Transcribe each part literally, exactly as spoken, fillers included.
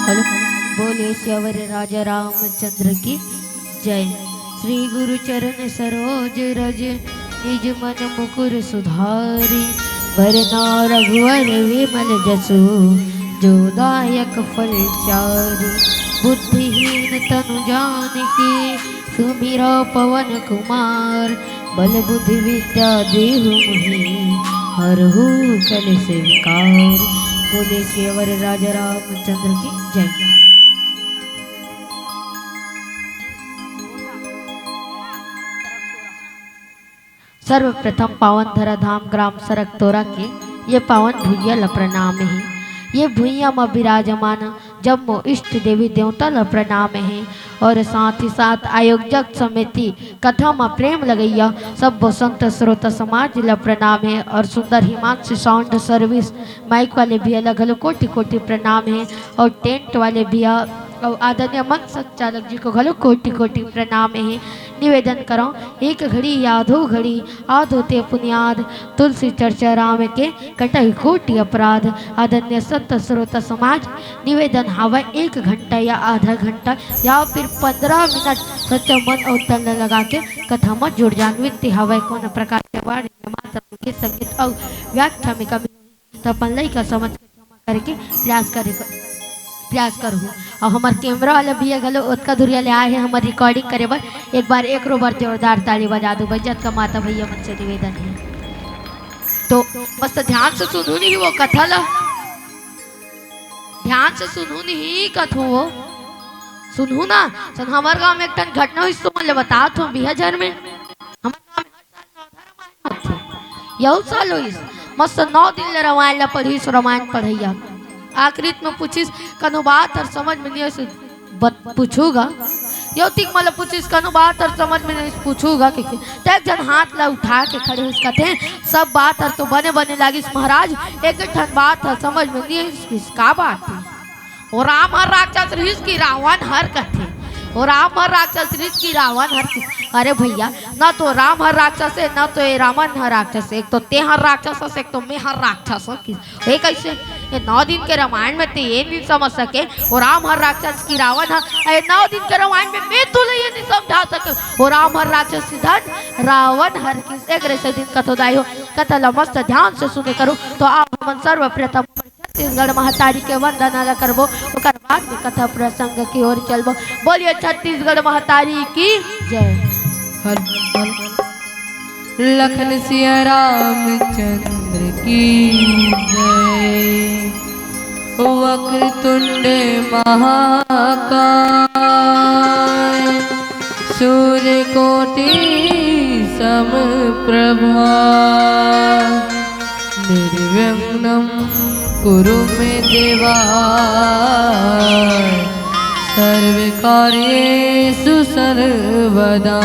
Hello. बोले सियावर राजा रामचंद्र की जय। श्री गुरु चरण सरोज रज, निज मन मुकुर सुधारी। बरना रघुवर विमल जसु, जो दायक फल चारी। बुद्धिहीन तनु जान के, सुमिरो पवन कुमार। बल बुद्धि विद्या देहु मोहि, हरहु कलेस विकार। बोले सियावर राजा रामचंद्र की जय। सर्वप्रथम पावन धरा धाम ग्राम सरकतोरा के ये पावन भुइयां ल प्रणाम हे। ये भुइयां म विराजमान जम्मो इष्ट देवी देवता ल प्रणाम हे और साथ ही साथ आयोजक समिति कथा म प्रेम लगइया सब्बो संत श्रोता समाज ल प्रणाम हे और सुंदर हिमांशु साउंड सर्विस माइक वाले भैया ल घलो कोटि कोटि प्रणाम हे और टेंट वाले भैया और आदरणीय मंच संचालक जी को घलो कोटि कोटि प्रणाम हे। निवेदन करौं, एक घड़ी आधो घड़ी आधो ते पुनियाद, तुलसी चर्चा राम के कटही कोटि अपराध। आदरणीय संत श्रोता समाज, निवेदन हावय, एक घंटा या आधा घंटा या फिर पंद्रह मिनट सच्चा मन और तन ल लगा के कथा म जुड़ जान। विनती हावय, कोनो प्रकार के वाणी में मात्र गीत संगीत और व्याख्या में कमी होही त अपन लइका समझ के क्षमा करे के प्रयास करे, प्रयास करहु। और हमर कैमरा वाला भैया घलो ओतका दूरिया ले आए हे हमर रिकॉर्डिंग करे बर, एक बार एकरो बर जोरदार ताली बजा दो भाई, जतका माता भैया मन से निवेदन हे। तो मस्त ध्यान से सुनहू नहीं वो कथा ला, ध्यान से सुनहू नहीं कथो वो, सुनहू ना। सन हमर गांव में एक ठन घटना होइस, तुमन ले बतात हौं बिहाझर में। हमर गांव में हर साल नवधा रामायण होथे। यहू साल होइस। मस्त नौ दिन ले रामायण ला पढ़िस, रामायण पढ़इया। आखिरी में पूछिस, "कनो बात हर समझ में नहीं आइस, बत-, पूछहू गा।" यहू तीक मतलब पूछिस, "कनो बात हर समझ में नहीं आइस, पूछहू गा?" कहिके। त एक झन हाथ ला उठा के खड़े होइस, कथे, "सब बात हर तो बने बने लागिस महाराज, एक ठन बात हर समझ में नहीं आइस।" "का बात हे?" ओ राम हर राक्षस रिहिस कि रावण हर कथे। ओ राम हर राक्षस रिहिस कि रावण हर कथे। अरे भैया, ना तो राम हर राक्षस हे, ना तो ये रावण हर राक्षस हे। एक तो ते हर राक्षस हस, एक तो मैं हर राक्षस हूँ। किस-, ये कैसे? ये नौ दिन के रामायण में ते ये नहीं समझ सके, ओ राम हर राक्षस कि रावण हर, ये नौ दिन के रामायण में मैं तोला ये नहीं समझा सके, ओ राम हर राक्षस धन रावण हर किस। एक रे से दिन कथो दाई हो, कथा ला मस्त ध्यान से सुने करो। तो आप हमन सर्वप्रथम छत्तीसगढ़ महतारी के वंदना ला करबो, ओकर बाद में कथा प्रसंग की ओर चलबो। बोलिए छत्तीसगढ़ महतारी की जय। हल, हल। लखन सिया रामचंद्र की जय। वक्रतुंड महाकाय, सूर्यकोटि समप्रभा, निर्विघ्नं कुरु मे देवा, सर्वकार्येषु सर्वदा।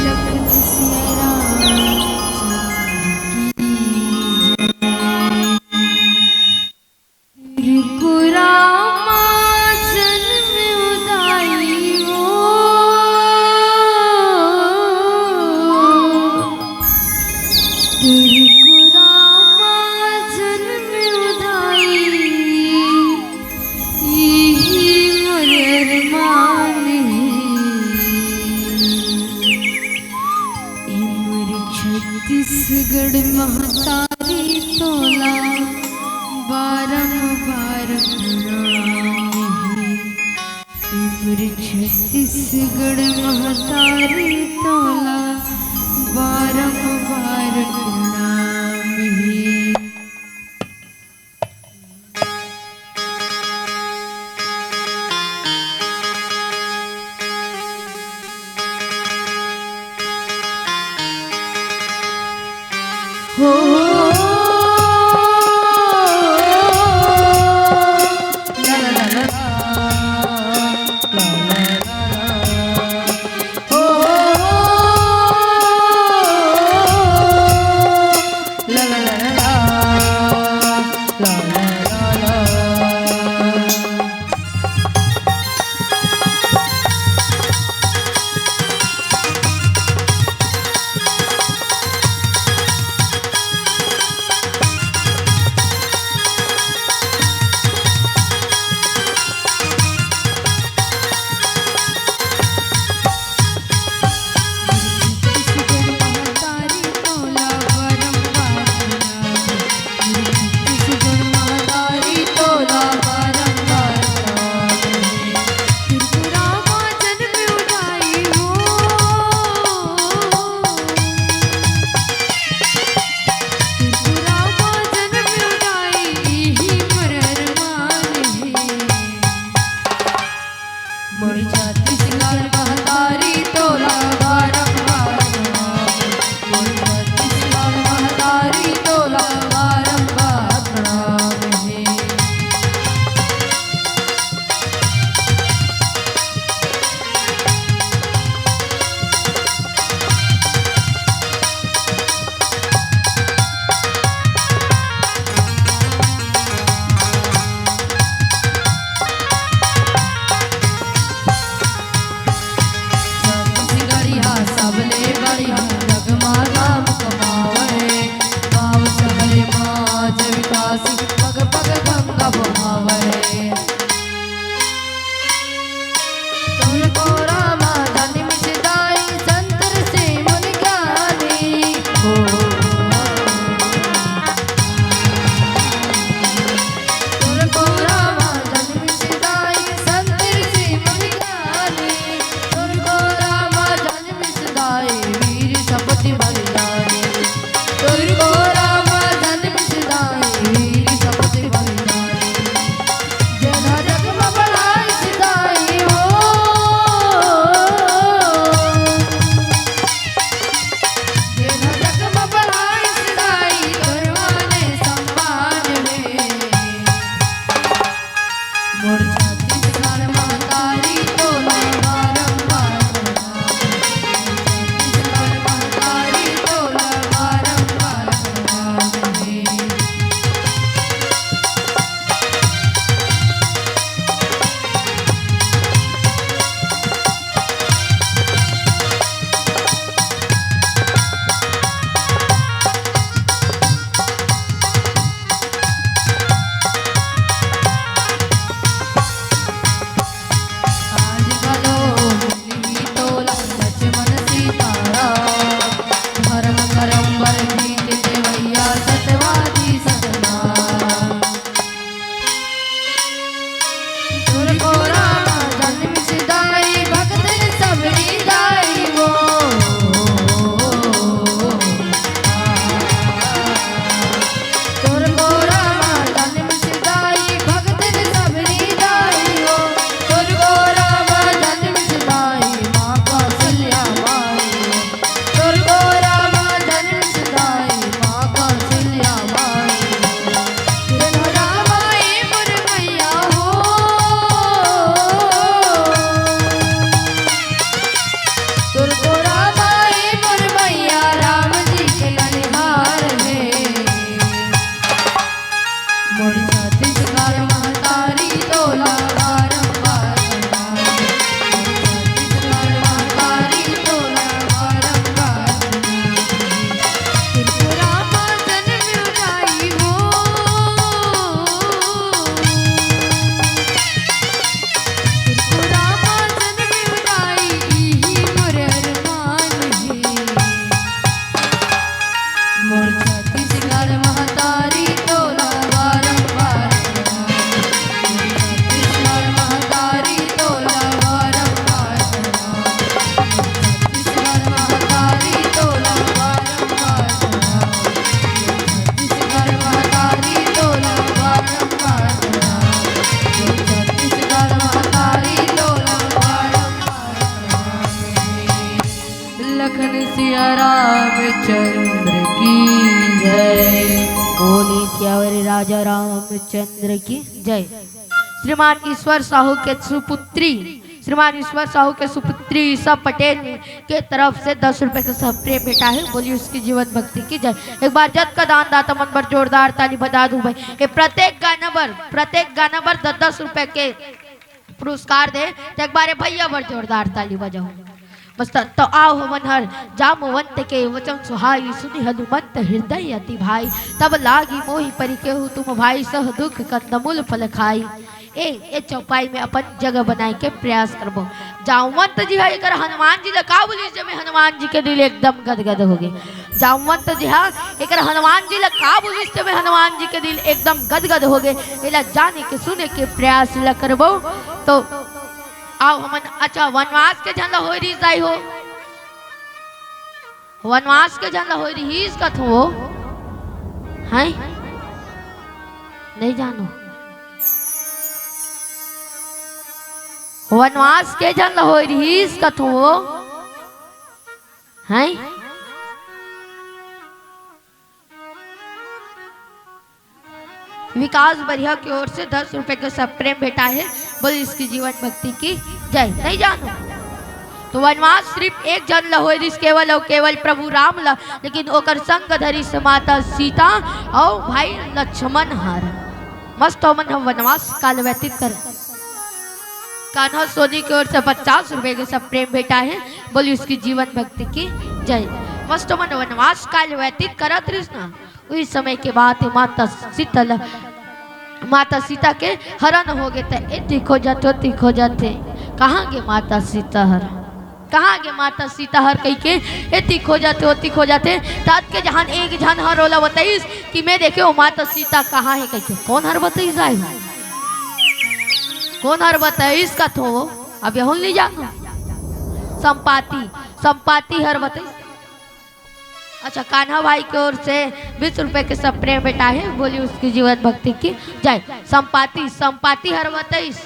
लखन सिया रामचंद्र की जय। त्रिपुरा माँ जन्म उदाई हो, त्रिपुरा माँ जन्म उदाई, इही मोर अरमान हे। ए मोर छत्तीसगढ़ महतारी तोला बारंबार प्रणाम हे। ए मोर छत्तीसगढ़ महतारी तोला बारंबार प्रणाम हे। मोर छत्तीसगढ़ महतारी तोला बारंबार प्रणाम। छत्तीसगढ़ महतारी तोला बारंबार प्रणाम हे। आज घलो मिलही तोला लक्ष्मण सीता राम, धर्म करम बर खींच देवैया सतवादी सतनाम। तोर गोरा मा जन्मिस दाई, भगतन सबरी दाई वो। तोर गोरा मा जन्मिस दाई, भगतन सबरी दाई वो। तोर गोरा मा जन्मिस दाई, माँ कौशल्या माई वो। तोर गोरा मा जन्मिस दाई, माँ कौशल्या माई। तोर गोरा माई मोर मैया हो। तोर गोरा माई मोर मैया, राम जी के ननिहार हे। मोर छत्तीसगढ़ महतारी तोला बारंबार प्रणाम। मोर छत्तीसगढ़ महतारी तोला बारंबार प्रणाम। त्रिपुरा मा जन्म दाई हो। त्रिपुरा मा जन्म दाई, इही मोर अरमान हे। मोर छत्तीसगढ़ महतारी तोला बारंबार प्रणाम। मोर छत्तीसगढ़ महतारी तोला बारंबार प्रणाम। मोर छत्तीसगढ़ महतारी तोला बारंबार प्रणाम। मोर छत्तीसगढ़ महतारी तोला बारंबार प्रणाम। मोर छत्तीसगढ़ महतारी तोला बारंबार प्रणाम। लखन सिया रामचंद्र की जय। बोले सियावर राजा रामचंद्र की जय। श्रीमान ईश्वर साहू के सुपुत्री, श्रीमान ईश्वर साहू के सुपुत्री ईशा पटेल के तरफ से दस रुपए के सप्रेम भेंटा हे। बोलिए उसकी जीवन भक्ति की जय। एक बार जतका दान दाता मन बर जोरदार ताली बजा दू भाई। ये प्रत्येक गाना बर, प्रत्येक गाना बर दस दस रुपए के पुरस्कार दे, त एक बार ये भैया बर जोरदार ताली बजाओ। मस्त। तो आओ हमन हर जामवंत के वचन सुहाई, सुनि हनुमंत हृदय अति भाई। तब लागी मोहि परि केहू तुम भाई, सह दुख कंदमूल फल खाई। ए, ए चौपाई में अपन जगह बनाए के प्रयास करबो। जामवंत जी ह एकर हनुमान जी ला का बोलिस, जेमे हनुमान जी के दिल एकदम गदगद हो गे। जामवंत जी ह एकर हनुमान जी ला का बोलिस, जेमे हनुमान जी के दिल एकदम गदगद हो गे। एला जाने के, सुने के प्रयास ला करबो। तो आओ हमन, अच्छा, वनवास के झन ला होय रिहिस दाई हो? वनवास के झन ला होय रिहिस कथो वो? हैं? नहीं जानो। वनवास के झन ला होय रिहिस कथो वो? हैं? विकास बरिया की ओर से दस रुपए के सप्रेम भेंटा हे। बोल इसकी जीवन भक्ति की जय। नहीं जानो तो वनवास सिर्फ एक झन ला होय रिहिस, केवल अउ केवल प्रभु राम ला, लेकिन ओकर संग धरिस माता सीता अउ भाई लक्ष्मण हर। मस्त ओमन ह वनवास काल व्यतीत कर। कान्हा सोनी की ओर से पचास रुपए के सप्रेम भेंटा हे। बोली उसकी जीवन भक्ति की जय। मस्त ओमन वनवास काल व्यतीत करत रिहिस ना, उही समय के बात हे, माता सीता ल, माता सीता के हरण हो गे, त एती खोजत ओती खोजत हे, कहाँ गे माता सीता हर, कहाँ गे माता सीता हर कहिके एती खोजत ओती खोजत हे। तत के जहान एक झन हर ओला बताइस कि मैं देखे हो माता सीता कहाँ हे कहिके। कोन हर बताइस आय? कोन हर बताइस कथो? अब यहूँ नहीं जानो। संपाति, संपाति हर बताइस। अच्छा, कान्हा भाई की ओर से बीस रुपए के सप्रेम भेंटा हे। बोली उसकी जीवन भक्ति की जय। संपाति, संपाति हर बताइस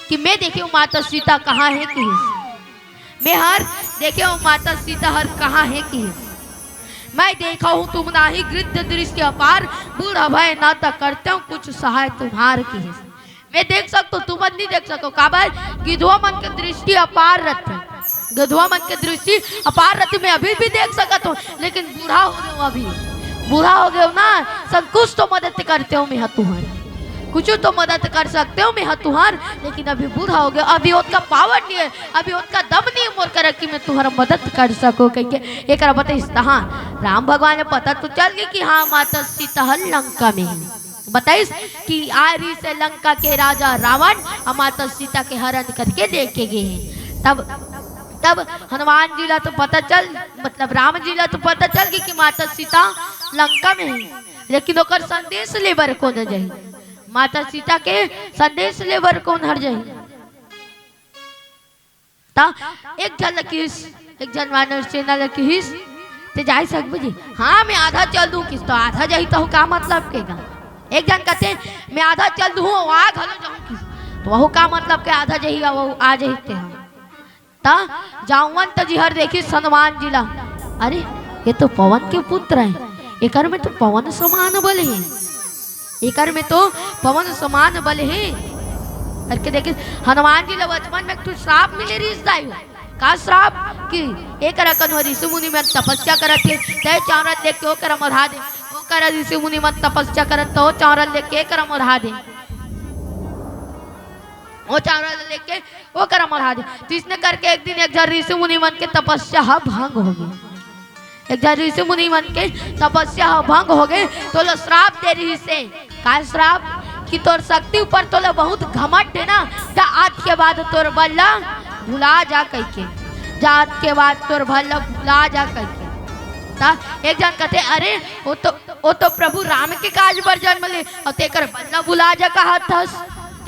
कि मैं देखे हूँ माता सीता कहाँ हे किहिस। मैं हर देखे हूँ माता सीता हर कहाँ हे किहिस। मैं देखा हूँ तुम नाही गृध्र दृष्टि अपार, बूढ़ा भय ना त करते हूँ कुछ सहाय तुम्हार किहिस। मैं देख सकथों, तुमन नहीं देख सको। काबर? गिधवा मन के दृष्टि अपार रथे। गिधवा मन के दृष्टि अपार रथे। मैं अभी भी देख सकत हूँ, लेकिन बूढ़ा हो गए हूँ अभी। बूढ़ा हो गए हूँ ना, संकुच तो मदद करते हो मैं तुहर, कुछ तो मदद कर सकते हो मैं तुहर, लेकिन अभी बूढ़ा हो गए, अभी ओतका पावर नहीं है, अभी ओतका दम नहीं है मोर करा कि मैं तुहर मदद कर सको कहिके। एकरा बताइस तहाँ राम भगवान ल पता तो चल गए कि हाँ, माता सीता ह लंका में है। बताइस कि आ रहिस हे लंका के राजा रावण, अउ माता सीता के हरण करके लेके गए हे। तब, तब हनुमान जी ला तो पता चल, मतलब राम जी ला तो पता चल गई कि माता सीता लंका में है, लेकिन ओकर संदेश ले बर कोन जाही? माता सीता के संदेश ले बर कोन हर जाही? त एक झन ल किहिस, एक झन वानर सेना ल किहिस, "ते जाय सकबे जी?" "हाँ, मैं आधा चल दूँ," किहिस। "त आधा जाही त का मतलब के गा?" एक झन कथे, "मैं आधा चल दूँ, आ घलो जाहूँ," किहिस। "त वहू का मतलब के आधा जाही, आ जाही ते ह?" त जामवंत जी हर देखिस हनुमान जी ला, "अरे, ये तो पवन के पुत्र है, एकर में तो पवन समान बल है।" एकर में तो पवन समान बल हे। करके देखे, हनुमान जी ला बचपन में एक ठो श्राप मिले रिहिस दाई। का श्राप? कि एकरा कन ऋषि मुनि मन तपस्या करत हे, ते चांवरत लेके ओकरा मढ़ा दे, ओकरा ऋषि मुनि मन तपस्या करत, तो चांवरत लेके एकरा मढ़ा दे, ओ चांवरत लेके ओकरा मढ़ा दे। तो इसने करके एक दिन एक झन ऋषि मुनि मन के तपस्या ह भंग हो गई। एक झन ऋषि मुनि मन के तपस्या ह भंग हो गए, तोला श्राप दे रिहिस हे। का श्राप? कि तोर शक्ति ऊपर तोला बहुत घमंड हे ना, त आज के बाद तोर बल ला भुला जा कहिके, त आज के बाद तोर बल ला भुला जा कहिके। त एक झन कथे, "अरे, वो तो, वो तो प्रभु राम के काज बर जनम ले, अउ तेकर बल ला भुला जा कहत हस।"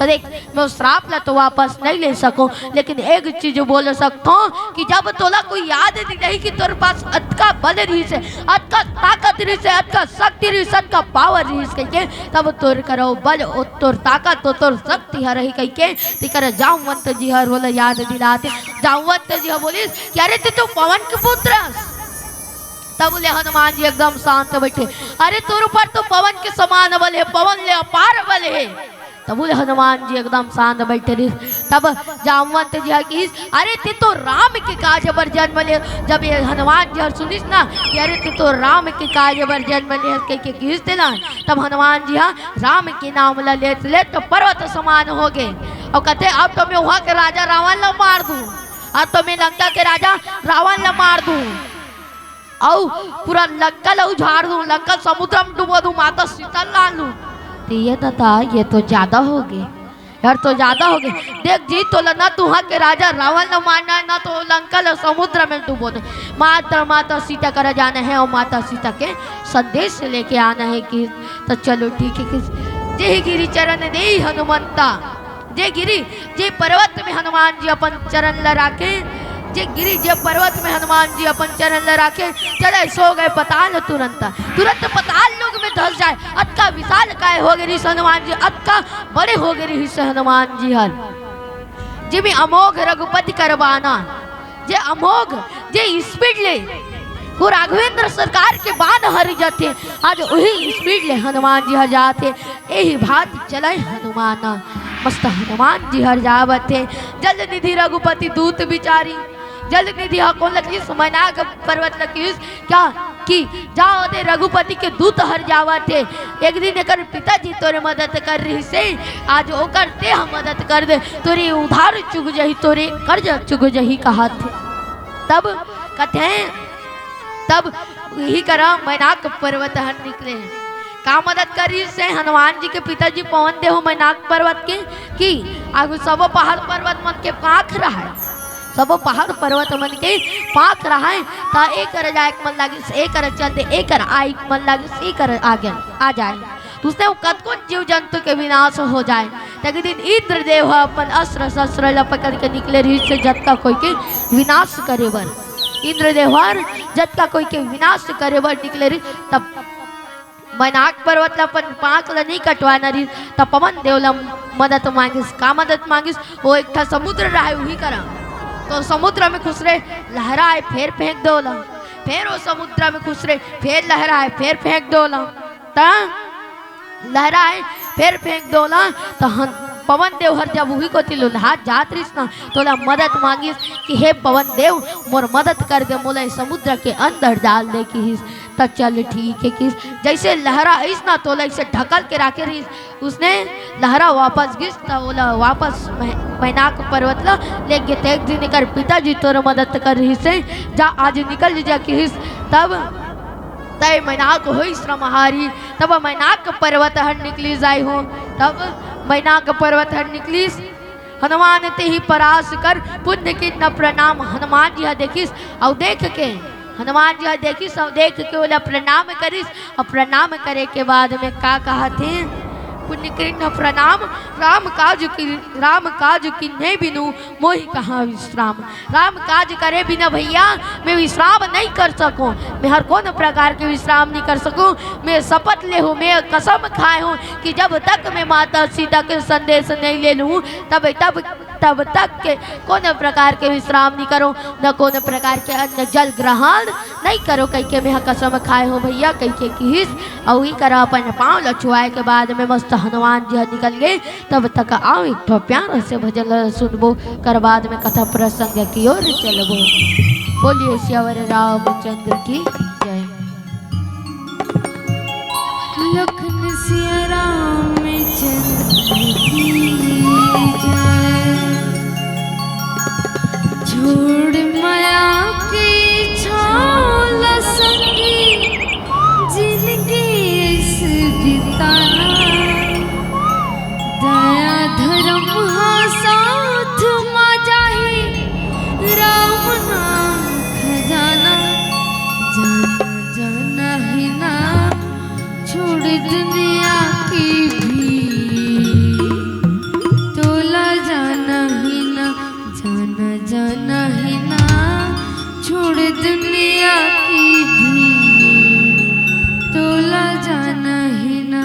त देख, मैं ओ श्राप ला तो वापस नहीं ले सकूं, लेकिन एक चीज बोल सकथों कि जब तोला कोई याद दिलाही कि तोर पास अतका बल रिहिस हे, अतका ताकत रिहिस हे, अतका शक्ति रिहिस हे, अतका पावर रिहिस हे कहिके, तब तोर करा ओ बल, ओ तोर ताकत, ओ तोर शक्ति ह रही कहिके, तेकर जामवंत जी हर ओला याद दिलाथे। जामवंत जी ह बोलिस कि "अरे, ते तो पवन के पुत्र हस।" तब ले हनुमान जी एकदम शांत बैठे। "अरे, तोर ऊपर तो पवन के समान बल हे, पवन ले अपार बल हे।" तब ले हनुमान जी एकदम शांत बैठे रहिस। तब जामवंत जी ह किहिस, "अरे, ते तो राम के काज बर जनम ले।" जब ये हनुमान जी हर सुनिस ना कि "अरे, ते तो राम के काज बर जनम ले" कहिके किहिस ते ना, तब हनुमान जी ह राम के नाम ला लेत लेत तो पर्वत समान हो गए। अउ कथे, "अब तो मैं वहां के राजा रावण ला मार दूं, अब तो मैं लंका के राजा रावण ला मार दूं।" अउ पूरा लंका ल उजाड़ दूं, लंका समुद्र में डुबो दूं, माता सीता ला लूं। तो ये दादा, ये तो ज्यादा हो गए यार, तो ज्यादा हो गए। देख जी, तोला ना तुहां के राजा रावण ल मारना है, ना तो लंका ल समुद्र में डुबो दे। मात्र माता सीता करा जाना है अउ माता सीता के संदेश लेके आना है कि तो चलो ठीक है कि जे गिरि चरण देई हनुमंता, जे गिरि, जे पर्वत में हनुमान जी अपन चरण ल राखे, जे गिरि, जे पर्वत में हनुमान जी अपन चरण ल राखे, चले सो गए पताल तुरंत। तुरंत पताल लोक में धस जाए। अतका विशाल काय हो गए रिहिस हनुमान जी, अतका बड़े हो गए रिहिस हनुमान जी हर। जेमे अमोघ रघुपति कर बाना, जे अमोघ, जे स्पीड ले, वो राघवेंद्र सरकार के बान हर जाथे, आज वही स्पीड ले हनुमान जी हर जाथे। एही भांति चलय हनुमान। मस्त हनुमान जी हर जावत हे। जल निधि रघुपति दूत बिचारी। जल निधि ह कोन ल किहिस? मैनाक पर्वत ल किहिस। का कि जा ओदे रघुपति के दूत हर जावत हे। एक दिन एकर पिताजी तोरे मदद कर रिहिस हे, आज ओकर तेंह मदद कर दे, तोरे उधार चुक जही, तोरे कर्ज चुक जही कहत हे। तब कथे, तब इही करा मैनाक पर्वत हर निकले। का मदद करिस हे हनुमान जी के पिताजी पवन देव मैनाक पर्वत के? कि आगू सबो पहाड़ पर्वत मन के पांख रहय, सबो पहाड़ पर्वत मन के पांख रहय, त एकर जाय के मन लागिस, एकर चलते एकर आय के मन लागिस, एकर आगे आ जाय। उसने वो कतको जीव जंतु के विनाश हो जाय। त एक दिन इंद्रदेव ह अपन अस्त्र शस्त्र ल पकड़ के निकले रिहिस हे जतका कोई के विनाश करे बर। इंद्रदेव हर जतका कोई के विनाश करे बर निकले रिहिस, तब मैनाक पर्वत ल अपन पांख ल नहीं कटवाना रिहिस, त पवन देव ल मदद मांगिस। का मदद मांगिस? वो एक ठा समुद्र रहय, उही करा। तो समुद्र में खुसरे, लहराय, फेर फेंक दे ओला। फेर वो समुद्र में खुसरे, फेर लहराय, फेर फेंक दे ओला। त लहराय, फेर फेंक दे ओला, त हन-, पवन देव हर जब उही कोति लुल्हात जात रहिस ना, तोला मदद मांगिस कि हे पवन देव, मोर मदद कर दे, मोला ए समुद्र के अंदर डाल दे किहिस। त चल ठीक हे किहिस। जइसे लहरा आइस ना, तोला अइसे ढकल के राखे रहिस, उसने लहरा वापस गिस, त ओला वापस मै-, मैनाक पर्वत ला लेगे। त एक दिन एकर पिताजी तोर मदद कर रहिस हे, जा आज निकल जा किहिस। तब तय मैनाक होइस रमहारी, तब मैनाक पर्वत हर निकलिस दाई हो। तब मैनाक पर्वत हर निकलिस। हनुमान तेहि परास कर, पुनि कीन्ह प्रणाम। हनुमान जी ह देखिस अउ देख के, हनुमान जी ह देखिस अउ देख के ओला प्रणाम करिस। अउ प्रणाम करे के बाद में का कहत हे? पुनि कीन्ह प्रणाम, राम काज की, राम काज कीन्हे बिनु मोहि कहाँ विश्राम। राम काज करे बिना भइया मैं विश्राम नइ कर सकूं। मैं हर कोनो प्रकार के विश्राम नइ कर सकूं। मैं शपथ ले हूं, मैं कसम खाए हूं कि जब तक मैं माता सीता के संदेश नइ ले लूं, तब, तब, तब तक के कोनो प्रकार के विश्राम नइ करूं, न कोनो प्रकार के अन्न जल ग्रहण नइ करूं, कहिके मैं ह कसम खाए हूं भइया, कहिके किहिस। अउ इही करा अपन पांव ल छुआए के बाद में मस्त हनुमान जी ह निकल गे। तब तक आओ एक ठो प्यारा से भजन ल सुनबो, कर बाद में कथा प्रसंग की ओर चलबो। बोलिए सियावर रामचंद्र की जय। लखन सिया रामचंद्र की जय। छोड़ माया के छाला संगी, जिनगी इस बिताना। दया धर्म हा साथ मा जाही, राम नाम खजाना। जाना जाना ही ना, छोड़ दुनिया की भीड़, तोला जाना ही ना। जाना जाना ही ना, छोड़ दुनिया की भीड़, तोला जाना ही ना।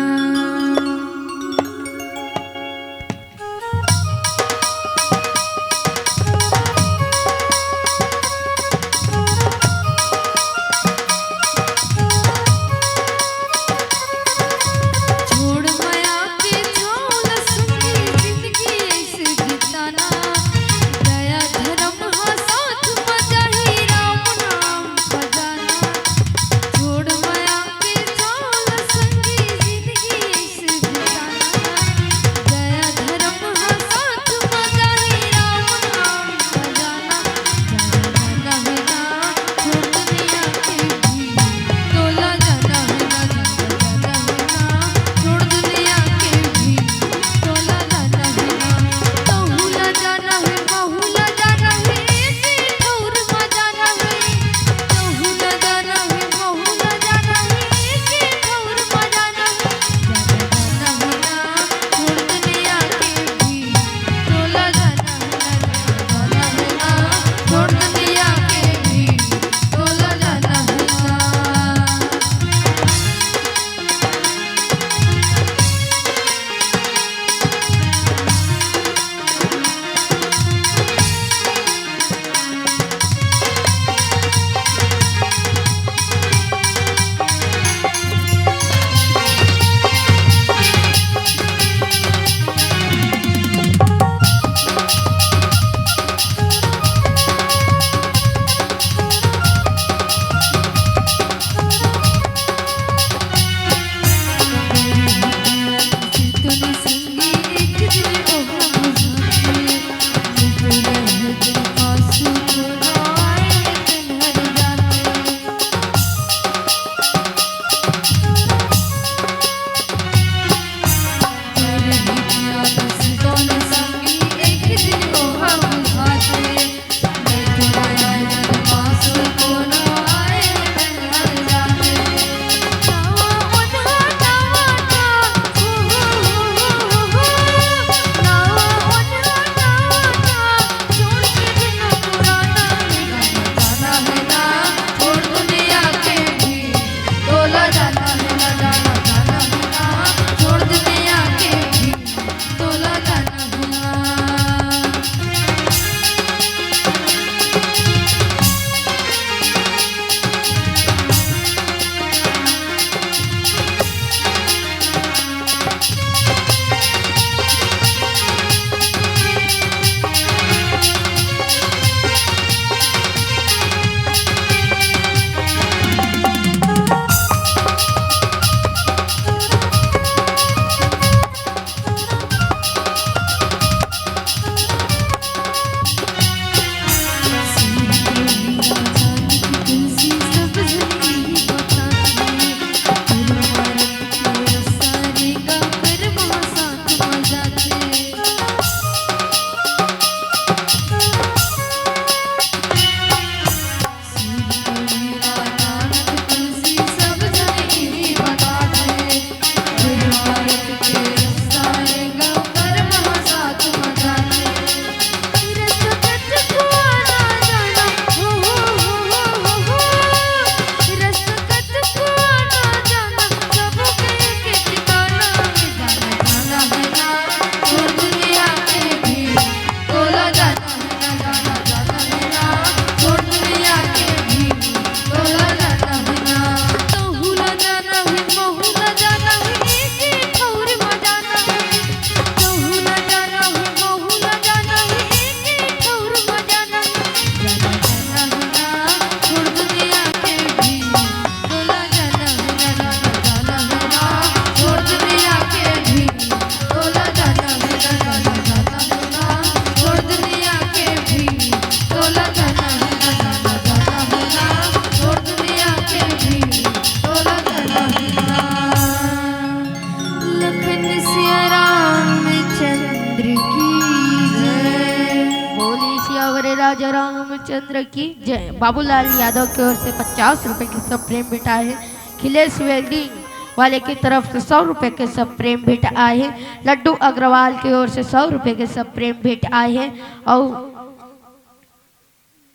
राजा रामचंद्र की जय। बाबूलाल यादव की ओर से पचास रुपए के सप्रेम भेंट आए हे। खिलेश वेल्डिंग वाले की तरफ से सौ रुपए के सप्रेम भेंट आए हे। लड्डू अग्रवाल की ओर से सौ रुपए के सप्रेम भेंट आए हे। और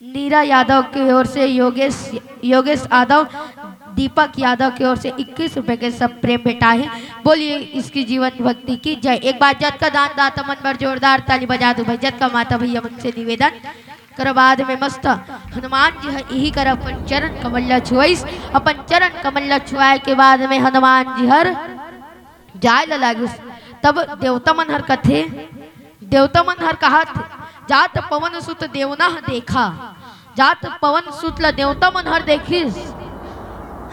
नीरा यादव की ओर से योगेश, योगेश यादव, दीपक यादव की ओर से इक्कीस रुपए के सप्रेम भेंट आए हे। बोलिए इसकी जीवन भक्ति की जय। एक बार जतका दान दाता मन बर जोरदार ताली बजा दो भाई, जतका माता भैया मन से निवेदन। ओकर बाद में मस्त हनुमान जी ह इही कर अपन चरण कमल ला छुआइस। अपन चरण कमल ला छुआए के बाद में हनुमान जी हर जाए ला लागिस। तब देवता मन हर कथे, देवता मन हर कहत, "जात पवन सुत देवना ह देखा।" जात पवन सुत ला देवता मन हर देखिस,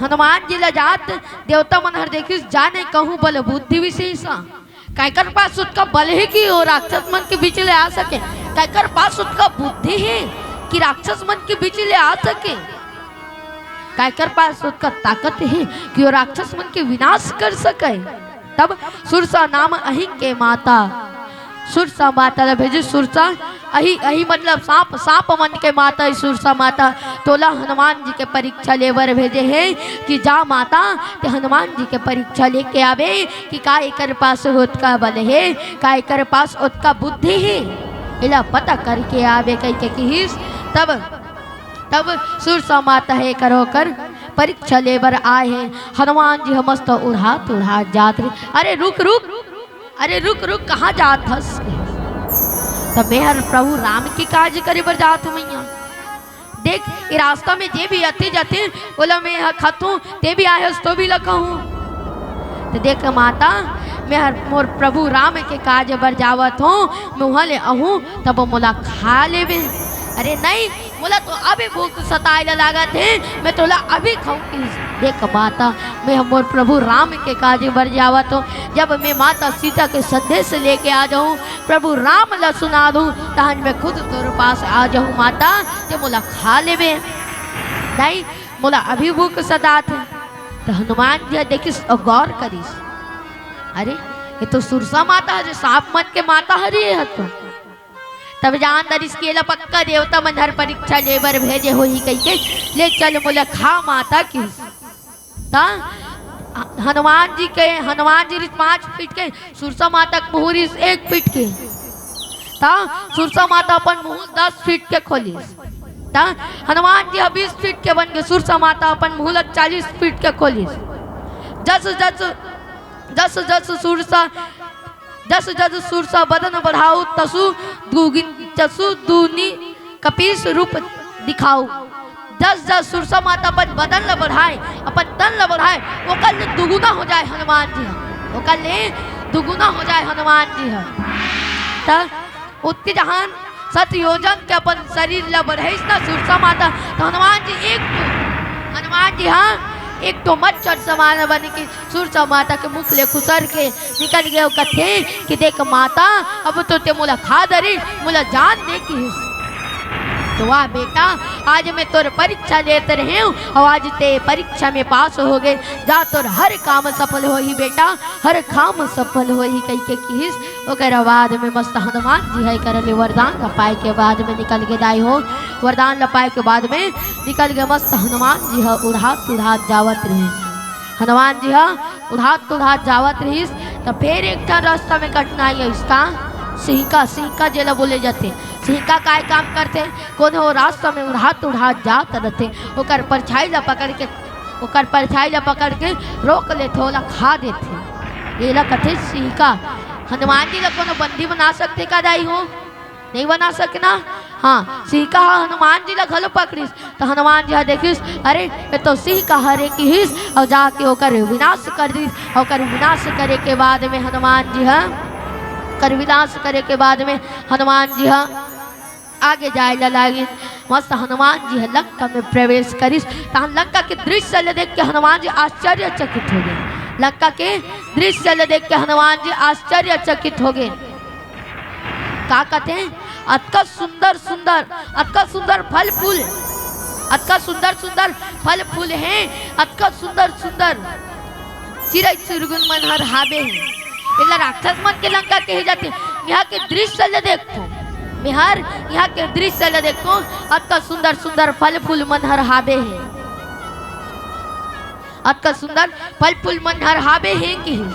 हनुमान जी ला जात देवता मन हर देखिस, "जाने कहूँ बल बुद्धि विशेषा।" कायकर पास ओतका बल हे कि वो राक्षस मन के बीच ले आ सके? कायकर पास ओतका बुद्धि हे कि राक्षस मन के बीच ले आ सके? कायकर पास ओतका ताकत हे कि वो राक्षस मन के विनाश कर सके? तब सुरसा नाम अहि के माता, सुरसा माता ला भेजे। सुरसा अहि, अहि मतलब सांप, सांप मन के माता हे सुरसा माता। तोला हनुमान जी के परीक्षा ले बर भेजे हे कि जा माता, ते हनुमान जी के परीक्षा लेके आबे कि का एकर पास ओतका बल हे, का एकर पास ओतका बुद्धि हे, एला पता करके आबे कहिके किहिस। तब, तब सुरसा माता हे करो कर परीक्षा ले बर आए हे। हनुमान जी ह मस्त उड़ात उड़ात जात रहिस। "अरे रुक रुक, अरे रुक रुक, कहाँ जात हस?" "त मैं हर प्रभु राम के काज करे बर जात हूँ मैया। देख, ये रास्ता में जे भी आथे जाथे, ओला मैं ह खाथूं, ते भी आए हस तो भी ल कहूं।" "त देख माता, मैं हर मोर प्रभु राम के काज बर जावत हूँ, मैं उहाँ ले आहूं, तब मोला खा लेबे।" "अरे नहीं, मोला तो अभी भूख सताए ला लागत हे, मैं तोला अभी खाऊं।" "देख माता, मैं ह मोर प्रभु राम के काज बर जावत हूँ, जब मैं माता सीता के संदेश लेके आ जाऊं, प्रभु राम ला सुना दूं, तहन मैं खुद तोर पास आ जाऊं माता, ते मोला खा लेबे।" "नहीं, मोला अभी भूख सतात हे।" त हनुमान जी ह देखिस अउ गौर करिस, "अरे, ये तो सुरसा माता हरे, सांप मन के माता हरे ये ह तो।" तब जान डरिस कि एला पक्का देवता मन हर परीक्षा ले बर भेजे होही कहिके, "ले चल मोला खा माता" किहिस। त हनुमान जी के, हनुमान जी रिहिस पाँच फीट के, सुरसा माता के मुहूँ रिहिस एक फीट के। त सुरसा माता अपन मुहूँ दस फीट के खोलिस। त हनुमान जी ह बीस फीट के बन गे, सुरसा माता अपन मुहूँ ल चालीस फीट के खोलिस। जस जस, जस जस सुरसा, जस जस सुरसा बदन बढ़ाऊ, तसु दुगुन, तसु दूनी कपीस रूप दिखाऊ। जस जस सुरसा माता अपन बदन ल बढ़ाए, अपन तन ल बढ़ाए, ओकर ले दुगुना हो जाए हनुमान जी ह, ओकर ले दुगुना हो जाए हनुमान जी ह। त ओतके जहान सत योजन के अपन शरीर ल बढ़ाइस ना सुरसा माता, त हनुमान जी एक ठो, हनुमान जी ह एक ठो मच्छर समान बन के सुरसा माता के मुख ले खुसर के निकल गे अउ कथे कि देख माता, अब तो ते मोला खा डरिस, मोला जान दे किहिस। त वाह बेटा, आज मैं तोर परीक्षा लेत रहेंव अउ आज ते परीक्षा में पास हो गे। जा, तोर हर काम सफल होही बेटा, हर काम सफल होही कहिके किहिस। ओकर बाद में मस्त हनुमान जी ह एकर ले वरदान ल पाए के बाद में निकल गे दाई हो। वरदान ल पाए के बाद में निकल गे मस्त हनुमान जी ह उड़ात उड़ात जावत रहिस। हनुमान जी ह उड़ात उड़ात जावत रहिस, त फेर एक ठन रास्ता में कठिनाई आइस। का? सिंहिका, सिंहिका जेला बोले जाथे। सिंहिका काय काम करथे? कोनो रास्ता में उड़ात उड़ात जात रथे, ओकर परछाई ला पकड़ के, ओकर परछाई ला पकड़ के रोक लेथे, ओला खा देथे। एला कथे सिंहिका। हनुमान जी ला कोनो बंदी बना सकथे का दाई हो? नइ बना सके ना। हाँ, सिंहिका ह हनुमान जी ला घलो पकड़िस, त हनुमान जी ह देखिस, "अरे, ये तो सिंहिका हरे," किहिस, अउ जाके ओकर विनाश कर दिस। ओकर विनाश करे के बाद में हनुमान जी ह, ओकर विनाश करे के बाद में हनुमान जी ह आगे जाए ला लागिस। मस्त हनुमान जी ह लंका में प्रवेश करिस, तहन लंका के दृश्य ल देख के हनुमान जी आश्चर्यचकित हो गे। लंका के दृश्य ल देख के हनुमान जी आश्चर्यचकित हो गे। का कथे? अतका सुंदर सुंदर, अतका सुंदर फल फूल, अतका सुंदर सुंदर फल फूल हे, अतका सुंदर सुंदर चिरई चिरगुन मन हर हाबे हे। एला राक्षस मन के लंका कहे जाथे। इहाँ के दृश्य ल देखो, मेहर इहाँ के दृश्य ल देखो, अतका सुंदर सुंदर फल फूल मन हर हाबे हे, अतका सुंदर फल फूल मन हर हाबे हे किहिस।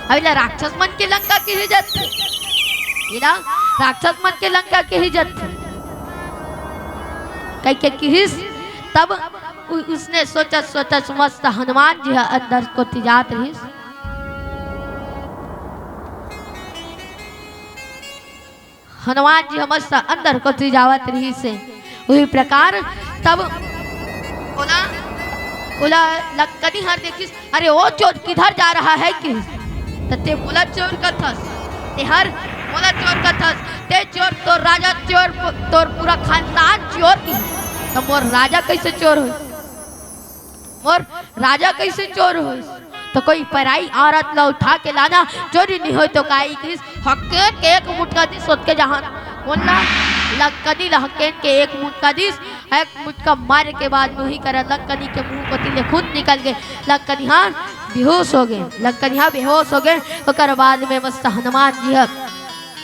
अब एला राक्षस मन के लंका किहे जाथे, एला राक्षस मन के लंका किहे जाथे कहिके किहिस। तब उ-, उसने सोचत सोचत मस्त हनुमान जी ह अंदर कोती जात रहिस। हनुमान जी ह मस्त अंदर कोती जावत रहिस हे। उही प्रकार तब ओला, ओला लंकनी हर देखिस, "अरे ओ चोर किधर जा रहा है?" किहिस। "त ते मोला चोर कथस, ते हर मोला चोर कथस, ते चोर, तोर राजा चोर, तोर पूरा खानदान चोर," किहिस। "त मोर राजा कइसे चोर होही?" मोर राजा कइसे चोर होइस? त कोई पराई औरत ला उठा के लाना चोरी नइ होय त काय किहिस? हकेन के एक मुटका दिस ओतके जहान। कोन ला? लंकनी ला हकेन के एक मुटका दिस। एक मुटका मारे के बाद उही करा लंकनी के मुंह कोती ले खून निकल गे। लंकनी हा बेहोश हो गे। लंकनी हा बेहोश हो गे। ओकर बाद में मस्त हनुमान जी ह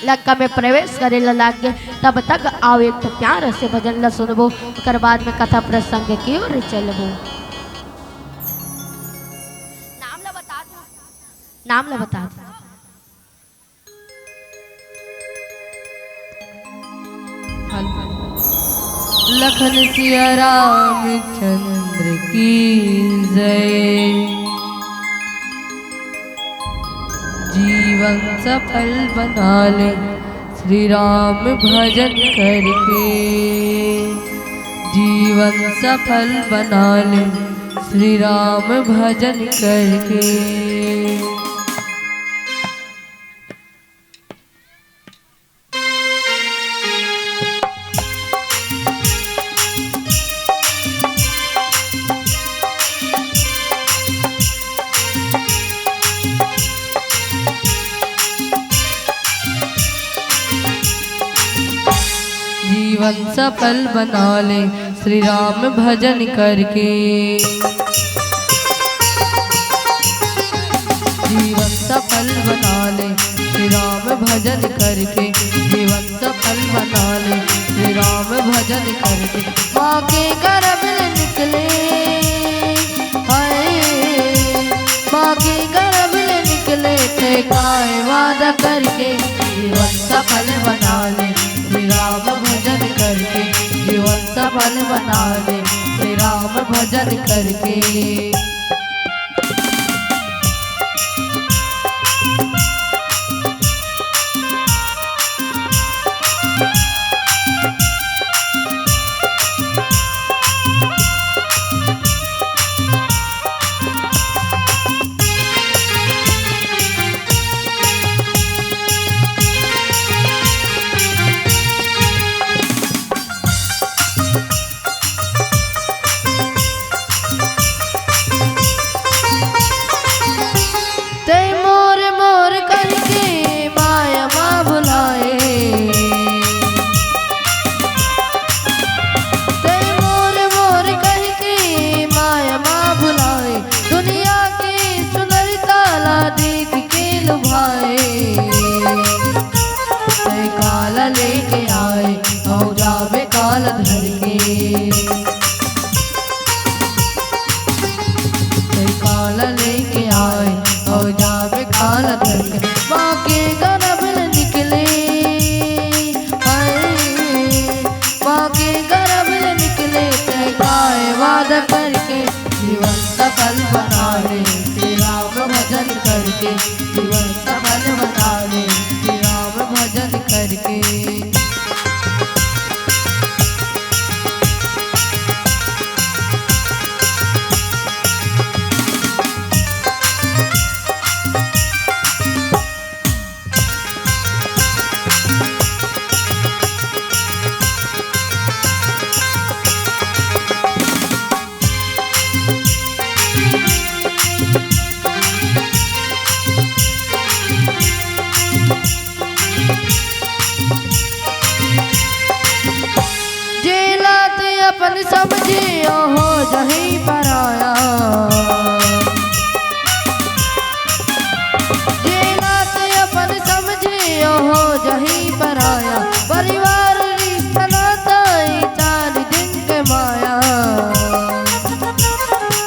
लंका में प्रवेश करे ला लाग गे। तब तक आओ एक ठो प्यार से भजन ला सुनबो, ओकर बाद में कथा प्रसंग की ओर चलबो। नाम ला बता दो। नाम ला बता दो। लखन सिया रामचंद्र की जय। जीवन सफल बना ले श्री राम भजन करके, जीवन सफल बना ले श्री राम भजन करके। जीवन सफल बना ले श्री राम भजन करके। जीवन सफल बना ले श्री राम भजन करके। जीवन सफल बना ले श्री राम भजन करके। माँ के गर्भ ले निकले, हाय, माँ के गर्भ ले निकले, ते काय वादा करके। जीवन सफल बना ले श्री राम भजन करके। जीवन सफल बना ले श्री राम भजन करके। तै मोर मोर करके माया मा भुलाए। तै मोर मोर करके माया मा भुलाए। दुनिया के सुंदरता ला देख के लुभाए। तै काला लेके आए, औ जाबे काला धर के। तै काला लेके आए, औ जाबे काला धर के। माँ के गर्भ ले निकले, हाय, माँ के गर्भ ले निकले, तै काय वादा करके। जीवन सफल बना ले श्री राम भजन करके। जीवन सफल बना ले श्री राम भजन करके। जेला ते अपन समझे, ओ हो जहीं पराया। जेला ते अपन समझे, ओ हो जहीं पराया। परिवार रिश्ता नाता, ये चार दिन के माया।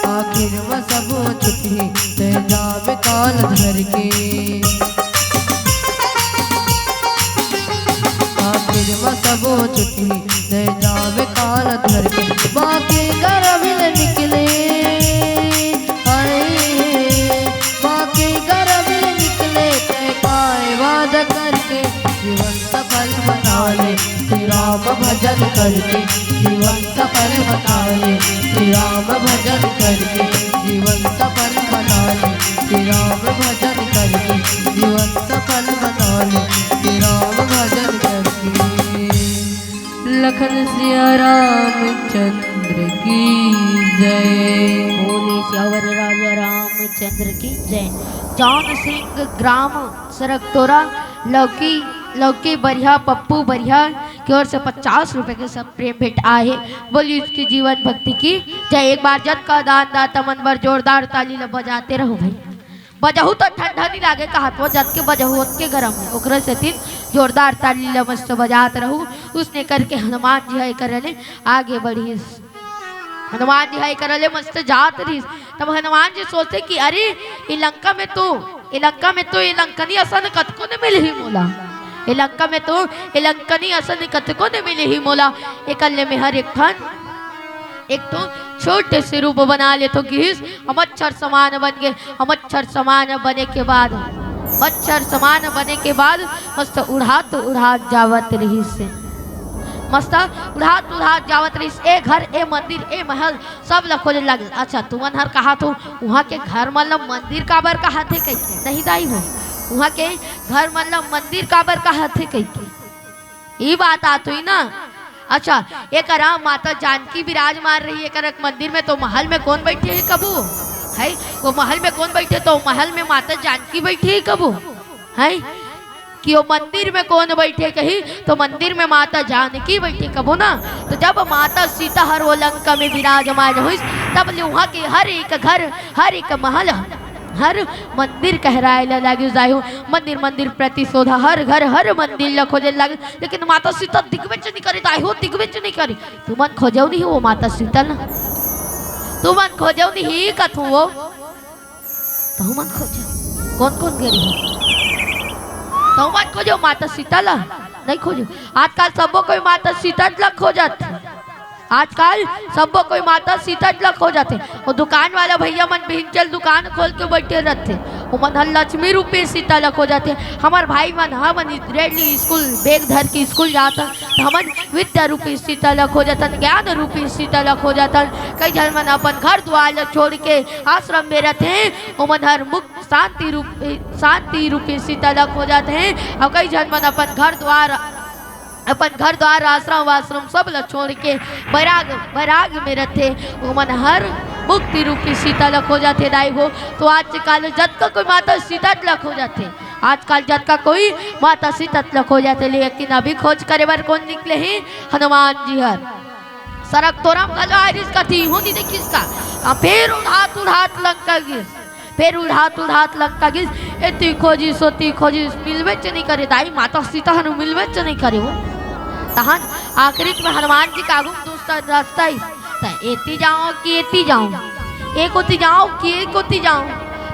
आखिर म सबो छुटही, तैं जाबे काल धर के। आखिर म सबो छुटही, तैं जाबे काल धर के। बाकी घर बिल निकले, हाय, बाकी घर बिल निकले, तैं काय वादा करके। जीवन सफल बना ले श्री राम भजन करके, जीवन सफल बना ले श्री राम भजन करके, जीवन सफल बना ले श्री राम भजन करके, जीवन सफल बना ले श्री राम भजन करके। लखन सिया रामचंद्र की जय। बोले सियावर राजा रामचंद्र की जय। जौन सिंह ग्राम सरकटोरा लौकी, लौकी बरिहा, पप्पू बरिहा की ओर से पचास रुपए के सब प्रेम भेंट आए हे। बोली उसकी जीवन भक्ति की जय। एक बार जतका दान दाता मन बर जोरदार ताली ल बजाते रहू भाई। बजहू तो ठंडा नहीं लागे, कहा तो जतके बजहू ओतके गरम हे। ओकरे सेती जोरदार ताली ल मस्त बजात रहू। उसने करके हनुमान जी ह एकर ले आगे बढ़िस। हनुमान जी ह एकर ले मस्त जात रहिस। तब हनुमान जी सोचे कि अरे, ए लंका में तो, ए लंका में तो ए लंकनी असन कतको न मिलही मोला। ए लंका में तो ए लंकनी असन कतको न मिलही मोला। एकर ले मेहर एक ठन, एक ठो छोटे से रूप बना लेथो किहिस। अउ मच्छर समान बन गे। अउ मच्छर समान बने के बाद, मच्छर समान बने के बाद मस्त उड़ात उड़ात जावत रहिस। मस्त उड़ात उड़ात जावत रहिस। ए घर, ए मंदिर, ए महल, सब ल खोजे लगे। अच्छा, तुमन हर कहाथो, उहाँ के घर मन ल मंदिर काबर कहाथे कहिके? नहीं दाई हो, उहाँ के घर मन ल मंदिर काबर कहाथे कहिके? ई बात आत होही ना। अच्छा, एकरा माता जानकी विराजमान रही, एकरा मंदिर में तो महल में कोन बइठे हे कभू? है, वो महल में कोन बइठे, तो महल में माता जानकी बइठे हे कभू? है कि वो मंदिर में कोन बइठे कही, तो मंदिर में माता जानकी बइठे कभू ना। तो जब माता सीता हर वो लंका में विराजमान होइस, तब ले उहाँ के हर एक घर, हर एक महल, हर मंदिर कहराए ला लागिस दाई हो। मंदिर, मंदिर प्रति शोधा, हर घर, हर मंदिर ला खोजे लागिस। लेकिन माता सीता दिखबेच नहीं करे दाई हो, दिखबेच नहीं करे। तुमन खोजेव नहीं वो माता सीता ला? तुमन खोजेव नहीं कथू वो? तुमन खोजेव? कोन कोन गे रही? तुमन खोजेव माता सीता ला? नहीं खोजेव। आजकल सबो कोई माता सीता ला खोजत। आजकल सब्बो कोई माता सीता ल खोजथे। वो दुकान वाला भैया मन बिहिन चल दुकान खोल के बइठे रथे, ओमन ह लक्ष्मी रूपी सीता ल खोजथे। हमर भाई मन ह मन रेडली स्कूल बैग धर के स्कूल जात हन, त हमन विद्या रूपी सीता ल खोजथन, ज्ञान रूपी सीता ल खोजथन। कई झन मन अपन घर दुआर ल छोड़ के आश्रम में रथे, ओमन हर मुक्त शांति रूपी, शांति रूपी सीता ल खोजथे। अउ कई झन मन अपन घर दुआर अपन घर द्वार, आश्रम वाश्रम सब ल छोड़ के बैराग, बैराग में रथे। ओमन हर मुक्ति रूपी सीता ल खोजथे दाई हो। तो आजकल जतका कोई माता सीता ल खोजथे, आजकल जतका कोई माता सीता ल खोजथे, लेकिन अभी खोज करे बर कोन निकले हे? हनुमान जी हर। सरकटोरा म घलो आय रिहिस कथी, इहू नइ देखिस का? आ, फेर उड़ात उड़ात लंका गिस। फेर उड़ात उड़ात लंका गिस, एती खोजिस, ओती खोजिस, मिलबेच नइ करे दाई, माता सीता हनु मिलबेच नइ करे हो। तहन आखिरी में हनुमान जी के आगू में दूसरा रास्ता ही, त एती जाओ कि एती जाओ, एक ओती जाओ कि एक ओती जाओ,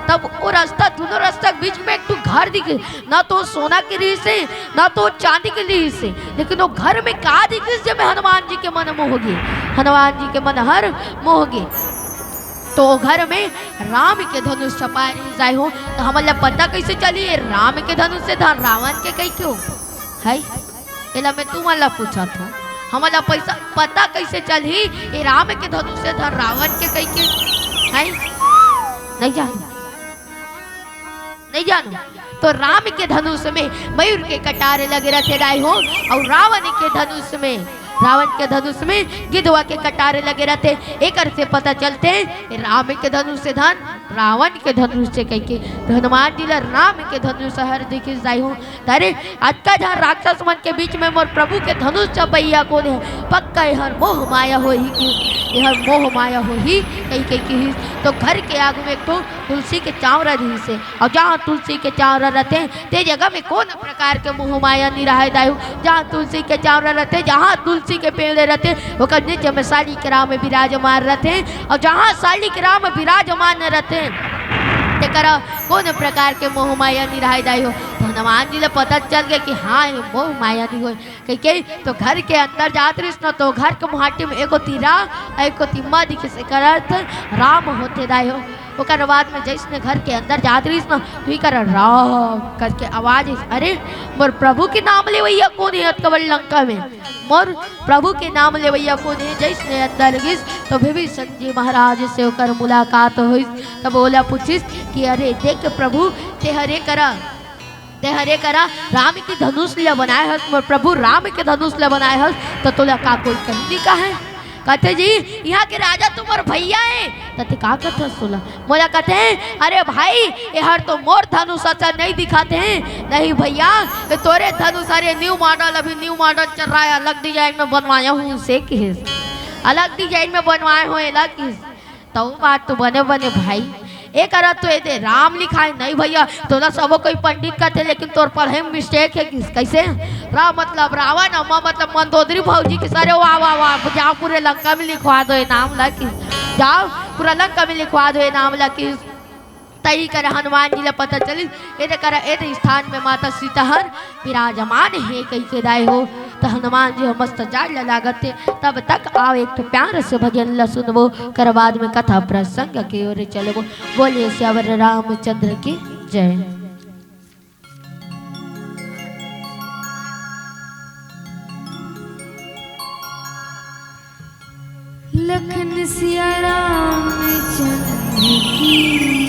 तब वो रास्ता, दोनों रास्ता के बीच में एक ठो घर दिखे, ना तो सोना के रिहिस हे, ना तो चांदी के रिहिस हे, लेकिन वो घर में का दिखिस, जेमे हनुमान जी के मन मोह गे, हनुमान जी के मन हर मोह गे। तो ओ घर में राम के धनुष छपाए रहिस दाई हो। तो हमन ला पता कइसे चलही ये राम के धनुष हे धन रावण के कहिके हो? है, एला मैं तुमन ला पूछत हूँ, हमन ला पैसा पता कइसे चलही ये राम के धनुष हे धन रावण के कहिके? है, नहीं जानो। नहीं जानो। तो राम के धनुष में मयूर के कटार लगे रथे दाई हो, अउ रावण के धनुष में, रावण के धनुष में गिद्धवा के कटार लगे रथे। एकर से पता चलथे राम के धनुष हे धन रावण के धनुष हे कहिके। तो हनुमान जी ला राम के धनुष हर दिखिस दाई हो। अरे, अतका झन राक्षस मन के बीच में मोर प्रभु के धनुष छपइया कोन हे? पक्का एहर मोह माया होही कि, एहर मोह माया होही कहि के किहिस। तो घर के आगू में एक ठो तुलसी के चांवरा रिहिस हे, अउ जहाँ तुलसी के चांवरा रथे, ते जगह में कोनो प्रकार के मोह माया नइ रहय दाई हो। जहाँ तुलसी के चांवरा रथे, जहाँ तुलसी के पेड़ रथे, ओकर नीचे में शालिग्राम विराजमान रथे, अउ जहाँ शालिग्राम विराजमान रथे, तेकरा कोनो प्रकार के मोह माया नइ रहय दाई हो। तो हनुमान जी ला पता चल गे कि हाँ, ये मोह माया नइ होय। कहिके तो घर के अंदर जात रहिस न, तो घर के मुहाटी में एगो तीरा, एको तिम्मा दिखिस, एकर अर्थ राम होथे दाई हो। ओकर बाद में जइसने घर के अंदर जात रहिस न, तो इकर राम करके आवाज आइस, "अरे, मोर प्रभु के नाम लेवइया कोन हे अतका बड़ लंका में? मोर प्रभु के नाम लेवइया कोन हे?" जइसने अंदर गिस, तो विभीषण जी महाराज से ओकर मुलाकात होइस। तब ओला पूछिस कि, "अरे देख प्रभु, तेहर ए करा, तेहर ए करा राम के धनुष ल बनाए हस, मोर प्रभु राम के धनुष ल बनाए हस, त तोला का कोई कहीं नइ कहे?" कथे, "जी, इहाँ के राजा तो मोर भइया हे।" त ते का कथस ओला? मोला कथे, "अरे भाई, एहर तो मोर धनुष असन नइ दिखत हे।" "नहीं भइया, ये तोरे धनुष हरे, न्यू मॉडल, अभी न्यू मॉडल चल रहा है, अलग डिजाइन में बनवाया हूँ," से किहिस। "अलग डिजाइन में बनवाए हो एला," किहिस। त ओ बात तो बने बने भाई, ए करा तो एदे राम लिखाय नहीं भइया, तोला सबो कोई पंडित कथे, लेकिन तोर पढ़े में मिस्टेक हे किहिस। कइसे? रा मतलब रावण, अउ म मतलब मंदोदरी भौजी किहिस। "अरे वाह, वाह, वाह, जाओ पूरे लंका में लिखवा दो ये नाम ला," किहिस। "जाओ पूरा लंका में लिखवा दो ये नाम ला," किहिस। तई करा हनुमान जी ला पता चलिस, एदे करा एदे स्थान में माता सीता हर विराजमान हे कहिके दाई हो। त हनुमान जी ह मस्त जाय ल लागत हे। तब तक आओ एक ठो प्यार से भजन ल सुनबो, कर बाद में कथा प्रसंग के ओर चलबो। बोलिए सियावर रामचंद्र की जय। लखन सिया रामचंद्र की जय।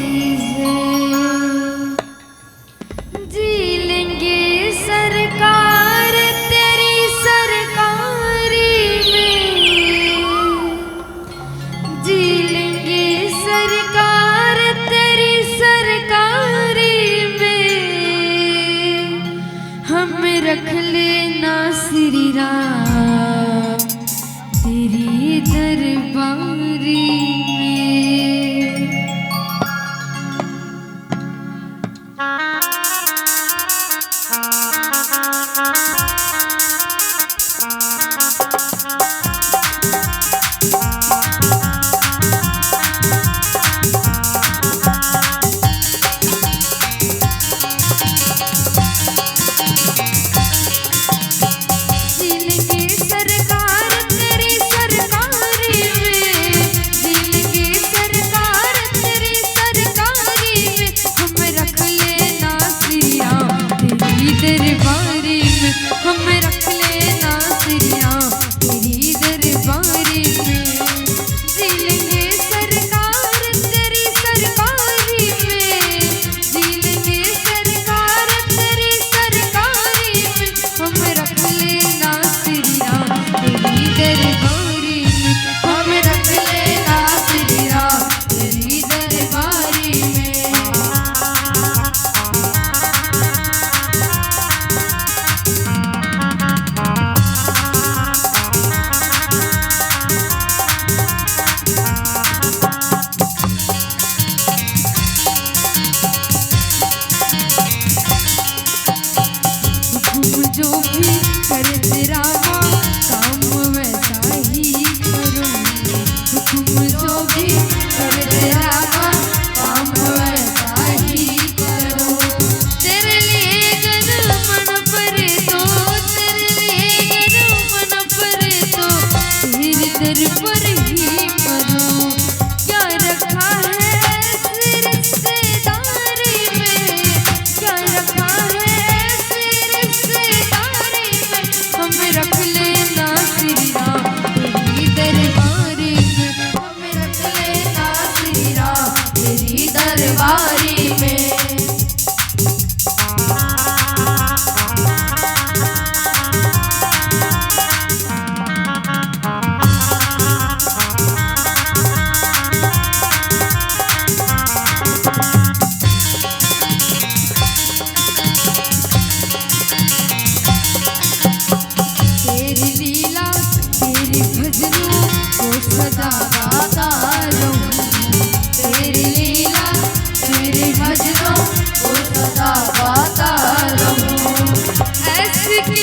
जी लेंगे सरकार तेरी सरकारी में, जी लेंगे सरकार तेरी सरकारी में, हमें रख लेना श्री राम तेरी दरबारी में।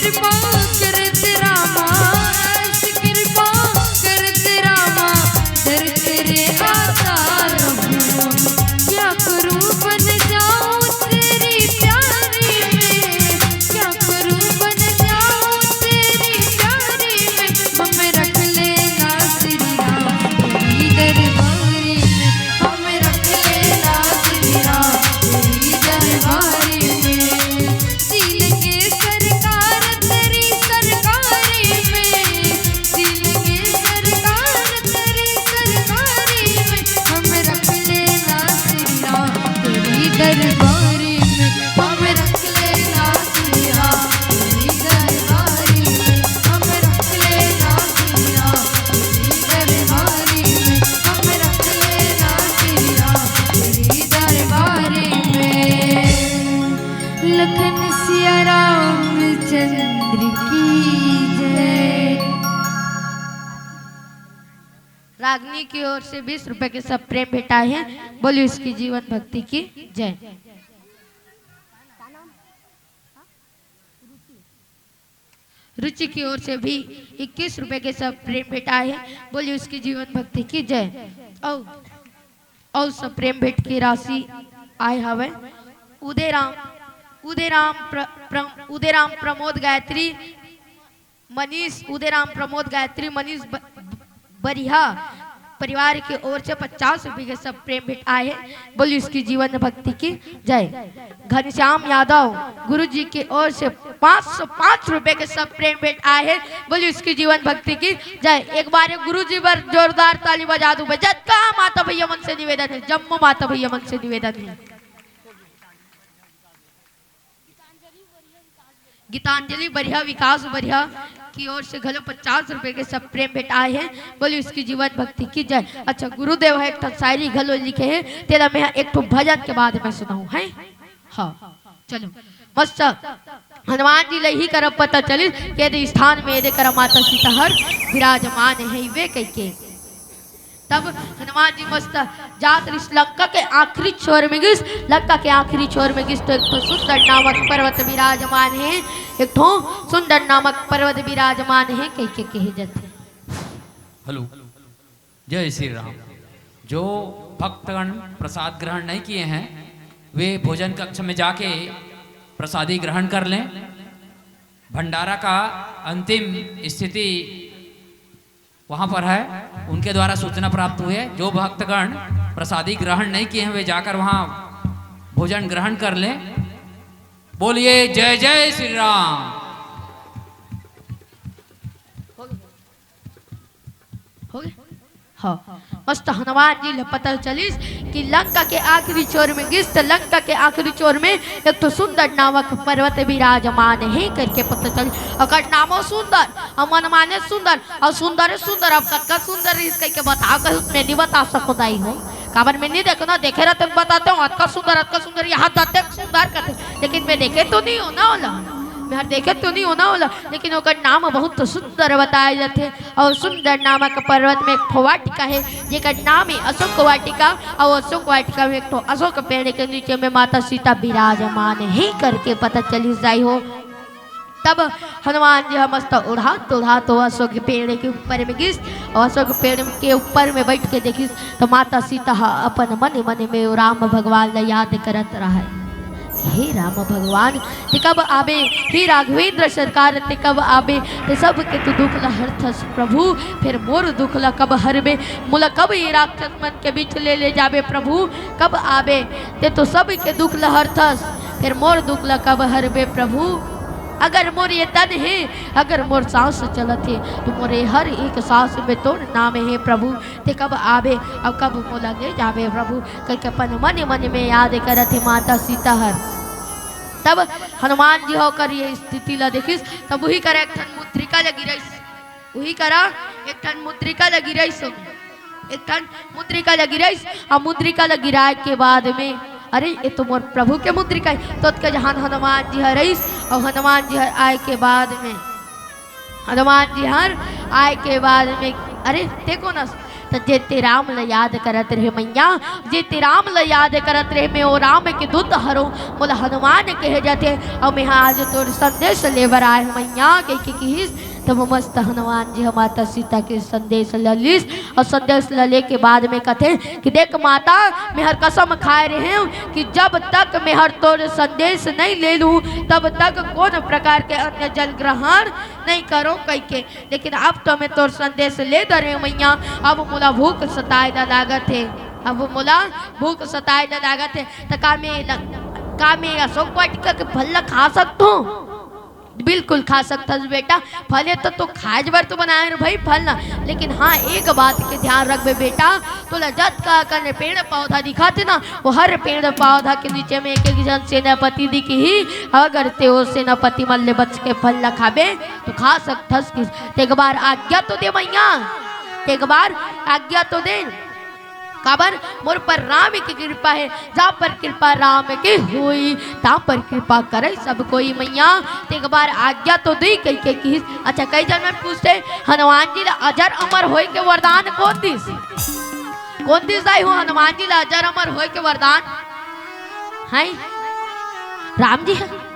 कृपा करत रामा, कृपा करत रामा, दर तेरे आता रहूं। क्या करूं बन जाऊं तेरी प्यारी में, क्या करूं बन जाऊं तेरी प्यारी में। हम रख लेना श्री राम तेरी दरबारी में, हम रख लेना श्री राम तेरी दरबारी में। जी लेंगे सरकार तेरी सरकारी में, जी लेंगे सरकार तेरी सरकारी में। हम रख लेना श्री राम तेरी दरबारी में, हम रख लेना श्री राम तेरी दरबारी में, हम रख लेना श्री राम तेरी दरबारी में, हम रख लेना श्री राम तेरी दरबारी में। लखन सिया रामचंद्र की जय। रागनी की ओर से बीस रुपए के सब प्रेम भेंटाए हैं। बोलिए उसकी जीवन भक्ति की जय। रुचि की ओर से भी इक्कीस रुपए के सब प्रेम भेंटाए हैं। बोलिए उसकी जीवन भक्ति की जय। और और सब प्रेम भेंट की राशि आए हवे। उदयराम, उदयराम प्र, प्र, उदयराम प्रमोद गायत्री, मनीष, उदयराम प्रमोद गायत्री, मनीष ब, बरिहा परिवार की ओर से पचास रुपए के सब प्रेम भेंट आए हैं। बोलिए उसकी जीवन भक्ति की जय। घनश्याम यादव गुरु जी की ओर से पाँच सौ पाँच रुपए के सब प्रेम भेंट आए हैं। बोलिए उसकी जीवन भक्ति की जय। एक बार गुरु जी पर जोरदार ताली बजा दो। जतका माता भैया मन से निवेदन है, जम्मो माता भैया मन से निवेदन है। गीतांजलि बढ़िया, विकास बढ़िया की ओर से घलो पचास रुपए के सब प्रेम भेंट आए हैं। बोलिए उसकी जीवन भक्ति की जय। अच्छा, गुरुदेव ह एक ठन शायरी घलो लिखे हैं, तेला मैं एक ठो भजन के बाद में सुनाऊं, हैं? हाँ, चलो। मस्त। हनुमान जी ल इही करा पता चलिस, के दे स्थान में एदे करा माता सीता हर विराजमान है वे कहिके। तब हनुमान जी मस्त जात रिस लंका के आखिरी छोर में गिस, लंका के आखिरी छोर में गिस तो एक ठो सुंदर नामक पर्वत विराजमान है, एक ठो सुंदर नामक पर्वत विराजमान है कहिके कहे जाथे। हेलो, जय श्री राम। जो भक्तगण प्रसाद ग्रहण नहीं किए हैं, वे भोजन कक्ष में जाके प्रसादी ग्रहण कर लें। भंडारा का अंतिम स्थिति वहाँ पर है, उनके द्वारा सूचना प्राप्त हुई है। जो भक्तगण प्रसादी ग्रहण नहीं किए हैं, वे जाकर वहाँ भोजन ग्रहण कर लें। बोलिए जय जय श्री राम। हो गया? हाँ। मस्त हनुमान जी ल पता चलिस कि लंका के आखिरी छोर में गिस, त लंका के आखिरी छोर में एक ठो सुंदर नामक पर्वत विराजमान है करके पता चलिस। ओकर नामो सुंदर, अउ मन माने सुंदर, अउ सुंदर सुंदर, अब कतका सुंदर रिहिस कहिके बताओ, कहीं मैं नहीं बता सकूं दाई हो। काबर मैं नहीं देखो ना, देखे रहते बताते हो, अतका सुंदर, अतका सुंदर, यहाँ तक सुंदर कहते, लेकिन मैं देखे तो नहीं हो ना ओला, मैं हर देखे तो नहीं हो ना ओला, लेकिन ओकर नाम बहुत सुंदर बताए जाथे। अउ सुंदर नामक पर्वत में एक ठो वाटिका हे, जेकर नाम हे अशोक वाटिका। अउ अशोक वाटिका में एक ठो अशोक पेड़ के नीचे में माता सीता विराजमान हे करके पता चलिस दाई हो। तब हनुमान जी ह मस्त उड़ात उड़ात ओ अशोक पेड़ के ऊपर में गिस, अउ अशोक पेड़ के ऊपर में बैठ के देखिस, त माता सीता ह अपन मन मन में ओ राम भगवान ला याद करत रहय। हे राम भगवान, ते कब आबे? हे राघवेंद्र सरकार, ते कब आबे? ते सबके तो दुख ल हरथस प्रभु, फेर मोर दुख ल कब हरबे? मोला कब ये राक्षस मन के बीच ले, ले जाबे प्रभु? कब आबे? ते तो सबके दुख ल हरथस, फेर मोर दुख ल कब हरबे प्रभु? अगर मोर ये तन हे, अगर मोर सांस चलत हे, तो मोर ये हर एक सांस में तोर नाम हे प्रभु। ते कब आबे अउ कब मोला ले जाबे प्रभु? कहिके अपन मन मन में याद करत हे माता सीता हर। तब हनुमान जी ह ओकर ये स्थिति ला देखिस, तब उही करा एक ठन मुद्रिका ला गिराइस, उही करा एक ठन मुद्रिका ला गिराइस, एक ठन मुद्रिका ला गिराइस। अउ मुद्रिका ला गिराए के बाद में, अरे, ये तो मोर प्रभु के मुद्रिका हे। तो ओतके जहान हनुमान जी ह रहिस, अउ हनुमान जी ह आए के बाद में हनुमान जी हर आए के बाद में, अरे देखो ना, त जेते राम ल याद करत रहे मइया, जेते राम ल याद करत रहे, मैं ओ राम के दूत हरंव, मोला हनुमान कहे जाथे। अउ मैं हा आज तोर संदेश ले बर आए हंव मइया, कहिके किहिस। तब मस्त हनुमान जी ह माता सीता के संदेश ल लिस, अउ संदेश ल ले के बाद में कथे कि देख माता, मैं हर कसम खाए रहेंव कि जब तक मैं हर तोर संदेश नइ ले लूं, तब तक कोनो प्रकार के अन्न जल ग्रहण नइ करंव कहिके। लेकिन अब तो मैं तोर संदेश ले डरेंव मइया, अब मोला भूख सताए ल लागत हे, अब मोला भूख सताए ल लागत हे। त का मैं ल-, का मैं अशोक वाटिका के फल ल खा सकथंव? बिल्कुल खा सकथस बेटा, फल तो, तो खाए बर तो बनाए हंव भई फल ल, लेकिन हां, एक बात के ध्यान रखबे बेटा, तोला जतका कन पेड़ पौधा दिखत हे ना, ओ हर पेड़ पौधा के नीचे में एक एक झन सेनापति दिखही। अगर तें ओ सेनापति मन ले बच के फल ल खाबे, तो खा सकथस किहिस। त एक बार आज्ञा तो दे मइया, त एक बार आज्ञा तो दे। काबर मोर पर राम के कृपा हे, जहां पर कृपा राम के होई, तहां पर कृपा करे सब कोई मइया। त एक बार आज्ञा तो दे कहिके किहिस। अच्छा, कई झन मन पूछथे, हनुमान जी ला अजर अमर होए के वरदान कोन दिस? कोन दिस दाई हो हनुमान जी ला अजर अमर होए के वरदान? हैं? राम जी ह?